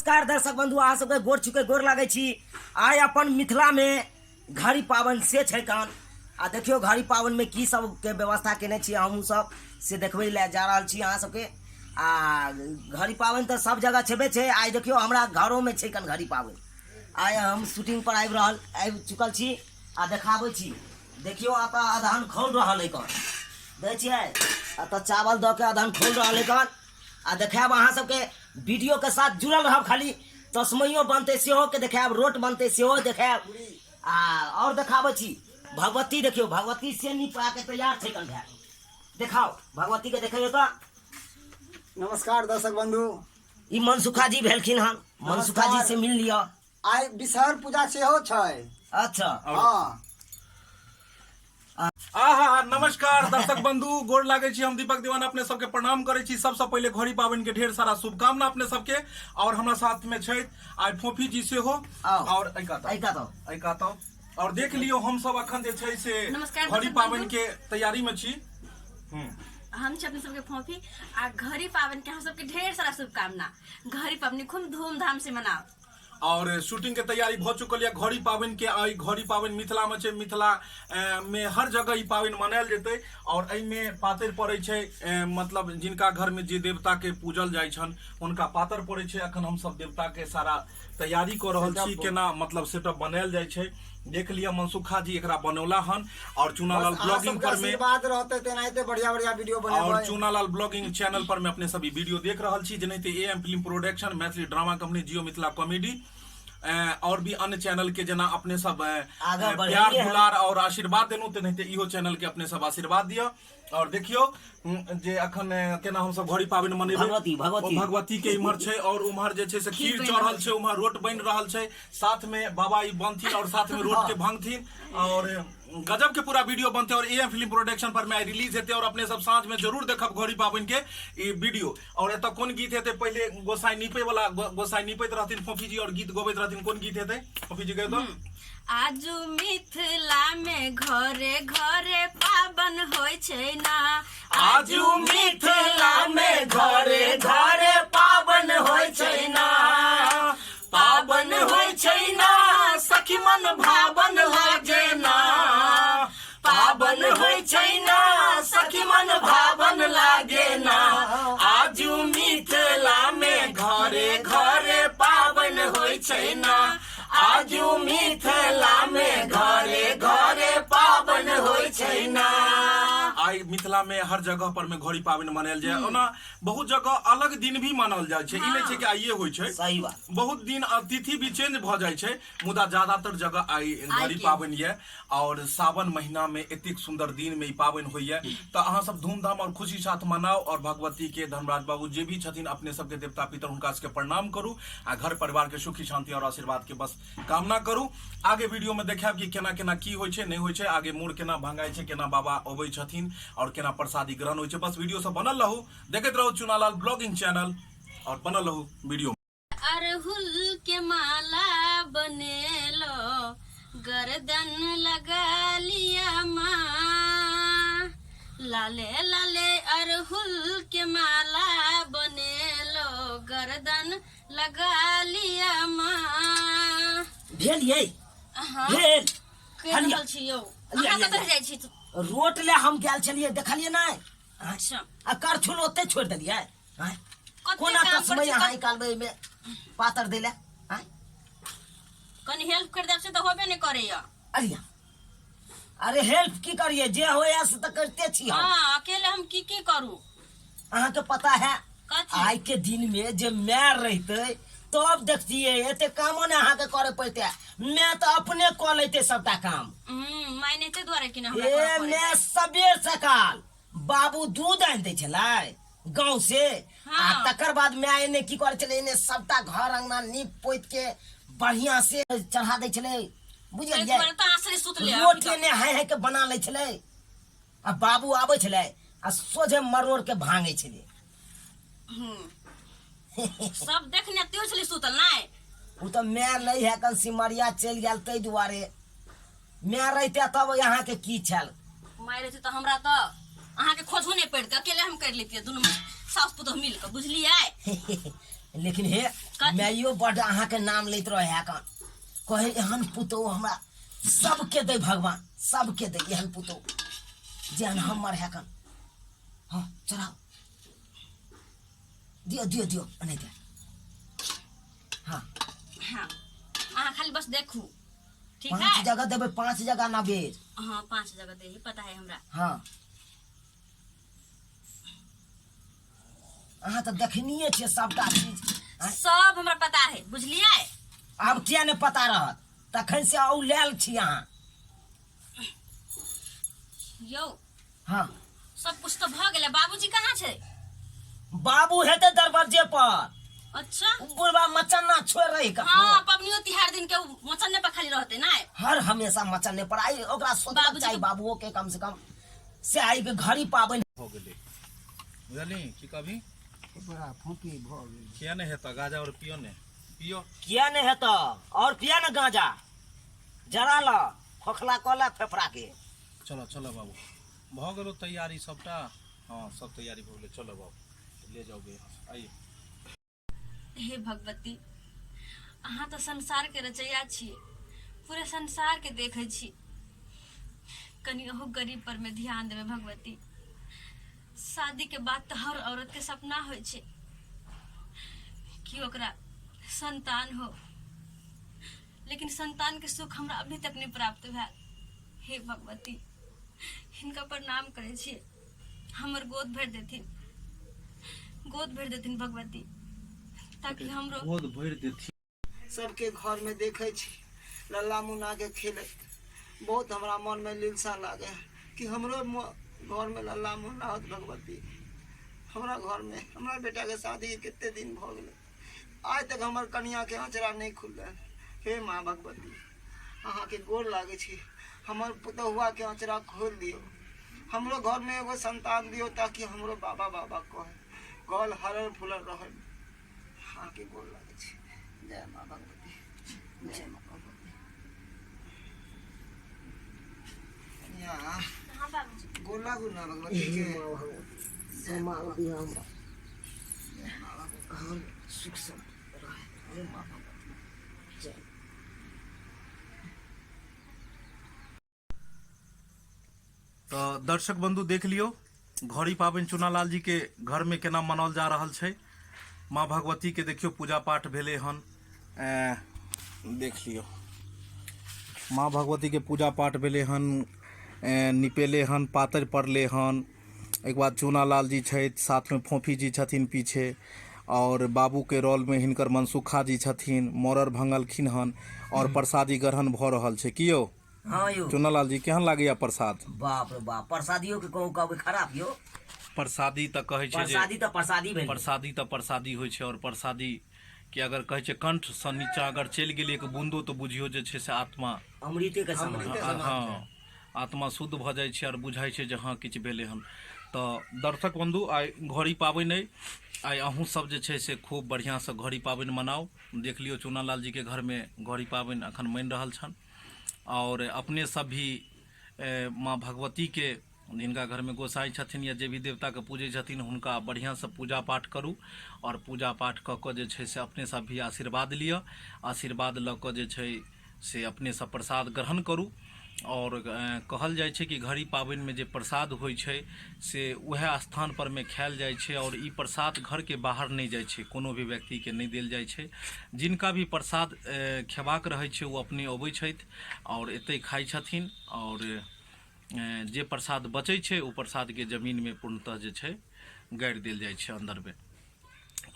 नमस्कार दर्शक बंधु, अहाँ सबके गोर छुके गोर लागै छी। आइ अपन मिथिलामे घड़ी पाबनि से छै कान आ देखियौ घड़ी पाबनिमे की सबके व्यवस्था केने छी हमहूँ सब से देखबै लए जा रहल छी अहाँ सबके। आ घड़ी पाबनि तऽ सब जगह छेबे छै, आइ देखियौ हमरा घरोमे छै कन घड़ी पाबनि। आइ हम शूटिंग पर आबि चुकल छी आ देखाबै छी। देखियौ एतऽ अदहन खौल रहल है कन, दै छियै एतऽ चावल दऽ के अदहन खौल रहल है कन। आ देखायब अहाँ सबके वीडियो के साथ जुड़ल रहब, खाली तस्मैयो बनतै सेहो के देखायब, रोट बनतै सेहो देखायब। आ और देखाबै छी भगवती, देखियौ भगवती से निपा के तैयार छै कन भए, देखाओ भगवती के देखियौ तऽ। नमस्कार दर्शक बंधु, ई मनसुखा जी भेलखिन हन, मनसुखा जी से मिल लिअ। आइ विषहर पूजा सेहो छै। अच्छा। हाँ। आहा, नमस्कार दर्शक बंधु, गोर लागै छी। हम दीपक दीवान अपने सबके प्रणाम करै छी। सबसे पहिले घड़ी पाबनि के ढेर सारा शुभकामना अपने सबके। और हमरा साथ में छै आइ फोफी जी सेहो। आओ। और एहि कात एहि कात आओ। एहि कात आओ। और देख लियौ हम सब अखन जे छै से नमस्कार घड़ी दर्शक पाबनि बंधु। के तैयारी में छी। हम छी अपने सबके फोफी आ घड़ी पाबनि के हम सबके ढेर सारा शुभकामना। घड़ी पाबनि खूब धूमधाम से मनाओ। और शूटिंग के तैयारी भ चुकल यऽ घड़ी पाबनि के। आई घड़ी पाबनि मिथिला में छै, मिथिला में हर जगह ई पाबनि मनायल जेतै। और एहिमे पातरि पड़ै छै, मतलब जिनका घर में जे देवता के पूजल जाइ छनि हुनका पातरि पड़ै छै। अखन हम सब देवता के सारा तैयारी कऽ रहल छी, केना मतलब सेटअप बनायल जाइ छै। देख लिअ मनसुखा जी एकरा बनौला हन। और चूनालाल बस अहाँ ब्लॉगिंग सबके पर में आशीर्वाद रहतै तेनाहिते बढ़िया बढ़िया वीडियो और बनेबै। चूनालाल ब्लॉगिंग चैनल पर में अपने सब ई वीडियो देख रहल छी, जेनाहिते A M film production, Maithili drama company, Jio Mithila comedy और भी अन्य चैनल के जेना अपने सब आगाँ बढ़ेलियै प्यार हन। दुलार और आशीर्वाद देलहुँ, तेनाहिते इहो चैनल के अपने सब आशीर्वाद दिअ। और देखियौ जे अखन केना हमसब घड़ी पाबनि मनेबै। भगवती, भगवती। ओ भगवती के इम्हर छै और उम्हर जे छै से खीर बनि चढ़ल रहल छै, उम्हर रोट बनि रहल छै, साथ में बाबा ई बनथिन और साथ में रोट के भांगथिन और गजब के पूरा वीडियो बनते। और ए एम फिल्म प्रोडक्शन पर में आइ रिलीज हेतै और अपने सब साँझ में जरूर देखब घड़ी पाबनि के ई वीडियो। और एतऽ कोन गीत हेतै? पहिले गोसाई नीपे वाला गोसाई नीपैत रहथिन फोफी जी और गीत गबैत रहथिन। कोन गीत हेतै फोफी जी? गैबो। आजू मिथिला में घरे घरे पावन होइ छै ना। आजू मिथिला में घरे घरे पावन होइ छै ना, पावन होइ छै ना, सखी मन भावन लागे ना, पावन होइ छै ना, सखी मन भावन लागे ना। आजू मिथिला में घरे घरे पावन होइ छै ना, आजू मिथिला में घरे घरे पावन होइ छै ना। आइ मिथिला में हर जगह पर में घड़ी पाबनि मनायल जाय। ओना बहुत जगह अलग दिन भी मनायल जाइ छै, ई नहि छै कि आइए होइ छै। सही बात। बहुत दिन आ तिथि भी चेंज भऽ जाइ छै, मुदा ज्यादातर जगह आइ घड़ी के। पाबनि यऽ। और सावन महीना में एतेक सुंदर दिन में ई पाबनि होइए, तऽ अहाँ सब धूमधाम और खुशी साथ मनाउ और भगवती के, धर्मराज बाबू जे भी छथिन अपने सबके देवता पितर, हुनका सबके प्रणाम करू आ घर परिवार के सुखी शांति और आशीर्वाद के बस कामना करू। आगे वीडियो में देखायब कि केना केना की होइ छै, नहि होइ छै, आगे मोड़ केना भंगाइ छै, केना बाबा अबै छथिन और केना प्रसादी ग्रहण होइ छै। बस वीडियो सब बनल रहू, देखैत रहू चुनालाल ब्लॉगिंग चैनल और बनल रहू वीडियो में। अरहुल के माला बनेलो गर्दन लगा लिया माँ, लाले लाले अरहुल के माला बनेलो गर्दन लगा लिया माँ। भेल ये? हाँ। भेल? कहि हलिया। रहल छी यौ। हलिया, अहाँ हलिया। कतऽ जाइ छी? रोट ले हम गेल छलियै, देखलियै नहि? अच्छा। आ करछुल ओते छोड़ि देलियै। आँय? कते कोना काम तस्मै करै छी, अहाँ निकालबै एहिमे पातर दै लए? आँय? कनि हेल्प कर देब से तऽ होबे नहि करैया। अरे अरे हेल्प की करिए, जे होया से तऽ करते छी हम। हाँ, अकेले हम की की करू? अहाँके पता है कथी? आइ के दिन में जे माय रहते तब देखतिए एते कामो ने अहाँके करे पड़ते, मैं तऽ अपने कऽ लेते सबटा काम। माय नहि ताहि दुआरे कि ने हमरा ए करऽ पड़ै। मैं सबेर सकाल बाबू दूध आनि दै छलै गाँव से, आ तकर बाद माय एने की करै छलै, एने सबटा घर अंगना नीप पोति के बढ़िया से चढ़ा दै छलै, ताहि बुझलियै? दुआरे तऽ आसरे सुतले अभी रोटी तक। एने हाय हाय के बना लै छलै आ बाबू आबै छलै आ सोझे मरोड़ के भांगै छलै। सब देखने त्यो छलै सुतल नहि। ओ तऽ माय नहि है कन सिमरिया चलि गेल ताहि दुआरे, माय रहिते तब अहाँके की छल? माय रहते तऽ हमरा तऽ अहाँके खोजहो नहि पड़िते, अकेले हम करि लेतियै दुनू सास पुतोह मिल कऽ, बुझलियै? लेकिन हे माइयो बड अहाँके नाम लैत रहे है कन कहे एहन पुतोह हमरा सबके दे भगवान सबके दे एहन पुतोह जेहन हमर है कन हाँ चढ़ाओ दियो दियो दियो नहीं दे हाँ हाँ अहाँ खाली बस देखू ठीक पांच है जगह देबै पांच जगह ना बेच हाँ पांच जगह दे पता है हमरा हाँ अहाँ तऽ देखनिए छियै सबटा चीज आँय? सब हमरा पता है बुझलियै आब किया नहि पता रहत तखन से औ लायल छी अहाँ यौ हाँ सब कुछ तो भऽ गेलै बाबूजी कहाँ छै बाबू हेतै दरवाजे पर अच्छा उ बुढ़बा मचन्ना छोड़ रही का हाँ पबनियो तिहार दिन के उ मचन्ने पर खाली रहते ना हर हमेशा मचन्ने पर आई ओकरा सोचना बाबूजी चाही के- बाबुओ के कम से कम से आई के घड़ी पाबनि भऽ गेलै बुझलही की कहबही बड़ा फूकी भऽ गेल किया नहि हेतऽ गाजा आओर पियो ने पियो किया नहि हेतऽ और पिया ने गांजा जरा ल खोखला कऽ ले फेफड़ा के चलो चलो बाबू भऽ गेलो तैयारी सबटा हाँ सब तैयारी भऽ गेलै चलो बाबू ले जाओ यहाँ से आइए हे भगवती अहाँ तऽ संसारके रचैया छी पूरे संसारके देखै छी कनि अहू गरीब पर में ध्यान देबै भगवती शादी के बाद तऽ हर औरत के सपना होइ छै कि ओकरा संतान हो लेकिन संतान के सुख हमरा अभी तक नहि प्राप्त भेल हे भगवती हिनका प्रणाम करै छी हमर गोद भरि देथिन गोद भरि देथिन भगवती ताकि हमरो गोद भरि देथिन सबके घरमे देखै छी लल्ला मुन्नाके खेलैत बहुत हमरा मनमे लिलसा लागै कि हमरो घरमे लल्ला मुन्ना होत भगवती हमरा घरमे हमरा बेटाके शादीके कते दिन भऽ गेलै आइ तक हमर कनियाके अँचरा नहि खुललै हे माँ भगवती अहाँके गोर लागै छी हमर पुतहुआके अँचरा खोलि दियौ हमरो घरमे एगो संतान दियौ ताकि हमरो बाबा बाबा कहै गल हरल फूलल रहै अहाँके गोर लागै छी जय माँ भगवती जय माँ भगवती कनिया हाँ बाबूजी गोर लागू ना भगवती के माँ भगवती सम्हाल दिअ हमरा हम सुख से रहे हे माँ भगवती जय तऽ दर्शक बंधु देख लियौ घड़ी पाबनि चुनालाल जी के घर में केना मनाओल जा रहल छै माँ भगवती के देखियौ पूजा पाठ भेलै हन देख लियौ माँ भगवती के पूजा पाठ भेलै हन निपेले हन पातरि पड़लै हन एहिके बाद चूनालाल जी छथि साथमे फोफी जी छथिन पीछे आओर बाबूके रोलमे हिनकर मनसुखा जी छथिन मरर भंगलखिन हन आओर प्रसादी ग्रहण भऽ रहल छै की यौ हाँ यौ चुनालाल जी केहन लागैया प्रसाद बाप रे बाप प्रसादियो के कहू कहबै खराब यौ प्रसादी तऽ कहै छै जे प्रसादी तऽ प्रसादी भेल प्रसादी तऽ प्रसादी होइ छै आओर प्रसादी के अगर कहै छै कंठसँ नीचा अगर चलि गेलै एक बून्दो तऽ बुझियौ जे छै से आत्मा अमृते के समान हँ आत्मा शुद्ध भऽ जाइ छै आओर बुझाइ छै जे हँ किछु भेलै हन तऽ दर्शक बन्धु आइ घड़ी पाबनि अइ आइ अहूँ सब जे छै से खूब बढ़िआँसँ घड़ी पाबनि मनाउ देख लियौ चूनालाल जीके घरमे घड़ी पाबनि एखन मनि रहल छनि आओर अपने सब भी माँ भगवतीके जिनका घरमे गोसाई छथिन या जे भी देवताके पूजै छथिन हुनका बढ़िआँसँ पूजा पाठ करू आओर पूजा पाठ कऽ कऽ जे छै से अपने सब भी आशीर्वाद लिअ आशीर्वाद लऽ कऽ जे छै से अपने सब प्रसाद ग्रहण करू आओर कहल जाइ छै कि घड़ी पाबनिमे जे प्रसाद होइ छै से उएह स्थान परमे खायल जाइ छै आओर ई प्रसाद घरके बाहर नहि जाइ छै कोनो भी व्यक्तिके नहि देल जाइ छै जिनका भी प्रसाद खेबाक रहै छै ओ अपने अबै छथि आओर एतहि खाइ छथिन आओर जे प्रसाद बचै छै ओ प्रसादके जमीनमे पूर्णतः जे छै गाड़ि देल जाइ छै अन्दरमे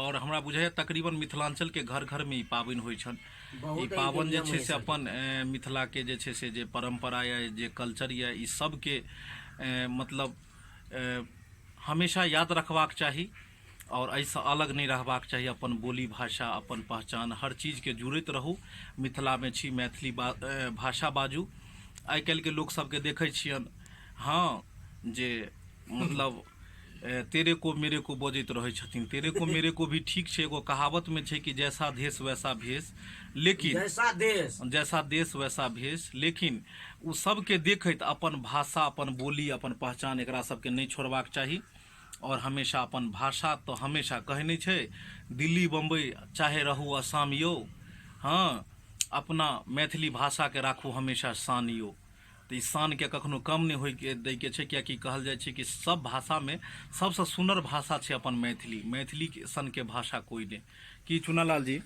आओर हमरा बुझाइए तकरीबन मिथिलाञ्चलके घर घरमे ई पाबनि होइ छनि ई बहुत एहिके पाबनि जे नियम छै होइ से छै अपन मिथिलाके जे छै से जे परम्परा यऽ जे कल्चर यऽ ई सबके मतलब हमेशा याद रखबाक चाही आओर एहिसँ अलग नहि रहबाक चाही अपन बोली भाषा अपन पहचान हर चीजके जुड़ैत रहू मिथिलामे छी मैथिली भाषा बाजू आइ काल्हिके लोक सबके देखै छियनि हँ जे मतलब तेरे को मेरे को बजैत रहै छथिन तेरे को मेरे को भी ठीक छै एगो कहावतमे छै कि जैसा देश वैसा भेष लेकिन जैसा देश जैसा देश वैसा भेष लेकिन ओ सबके देखैत अपन भाषा अपन बोली अपन पहचान एकरा सबके नहि छोड़बाक चाही आओर हमेशा अपन भाषा तऽ हमेशा कहै नहि छै दिल्ली बम्बई चाहे रहू असम यौ हँ अपना मैथिली भाषाके राखू हमेशा शान यौ तऽ ई शानके कखनो कम नहि होइके दैके छै किएकि कहल जाइ छै कि सब भाषामे सबसँ सुनर भाषा छै अपन मैथिली मैथिली सनके भाषा कोइ नहि की चुनालाल जी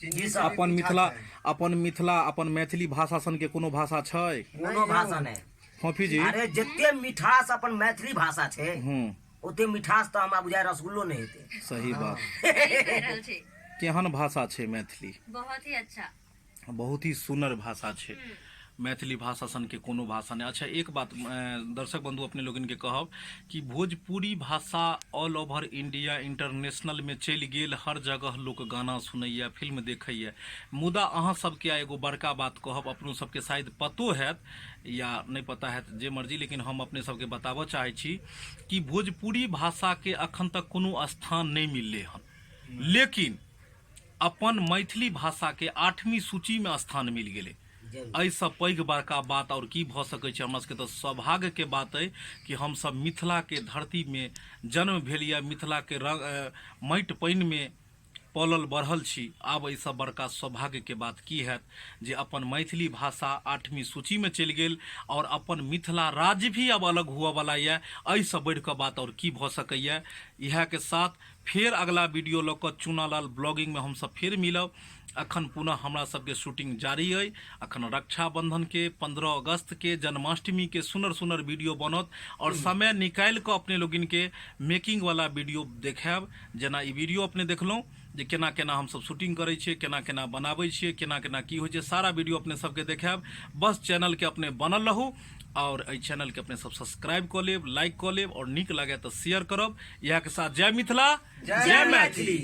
जी सर अपन मिथिला अपन मिथिला अपन मैथिली भाषा सनके कोनो भाषा छै कोनो भाषा नहि फोफी जी अरे जते मिठास अपन मैथिली भाषा छै हूँ ओते मिठास तऽ हमरा बुझाय रसगुल्लो नहि हेतै सही बात सही कहि रहल छी केहन भाषा छै मैथिली बहुत ही अच्छा बहुत ही सुनर भाषा छै मैथिली भाषा सनके कोनो भाषा नहि अच्छा एक बात दर्शक बंधु अपने लोगनके कहब कि भोजपुरी भाषा ऑल ओवर इंडिया इंटरनेशनलमे चलि गेल हर जगह लोक गाना सुनैए फिल्म देखैए मुदा अहाँ सबके आइ एगो बड़का बात कहब अपनो सबके शायद पतो हैत या नहि पता हैत जे मर्जी लेकिन हम अपने सबके बताबऽ चाहै छी कि भोजपुरी भाषाके अखन तक कोनो स्थान नहि मिललै हन लेकिन अपन मैथिली भाषाके आठवीं सूचीमे स्थान मिल गेलै एहिसँ पैघ बड़का बात आओर की भऽ सकै छै हमरा सबके तऽ सौभाग्यके बात अइ कि हमसब मिथिलाके धरतीमे जन्म भेल यऽ मिथिलाके रंग माटि पानिमे पलल बढ़ल छी आब एहिसँ बड़का सौभाग्यके बात की हैत जे अपन मैथिली भाषा आठवीं सूचीमे चलि गेल आओर अपन मिथिला राज्य भी आब अलग हुअवला यऽ एहिसँ बढ़िकऽ बात आओर की भऽ सकैए इएहके साथ फेर अगला वीडियो लऽ कऽ चूनालाल ब्लॉगिंगमे हमसब फेर मिलब अखन पुनः हमरा सबके शूटिंग जारी अइ अखन रक्षाबंधनके 15 अगस्तके जन्माष्टमीके सुनर सुनर वीडियो बनत आओर समय निकालि कऽ अपने लोगिनके मेकिंग वाला वीडियो देखायब जेना ई वीडियो अपने देखलहुँ जे केना केना हमसब शूटिंग करै छियै केना केना बनाबै छियै केना केना की होइ छै सारा वीडियो अपने सबके देखायब बस चैनलके अपने बनल रहू आओर एहि चैनलके अपने सब सब्सक्राइब कऽ लेब लाइक कऽ लेब आओर नीक लागै तऽ शेयर करब इएहके साथ जय मिथिला जय मैथिली।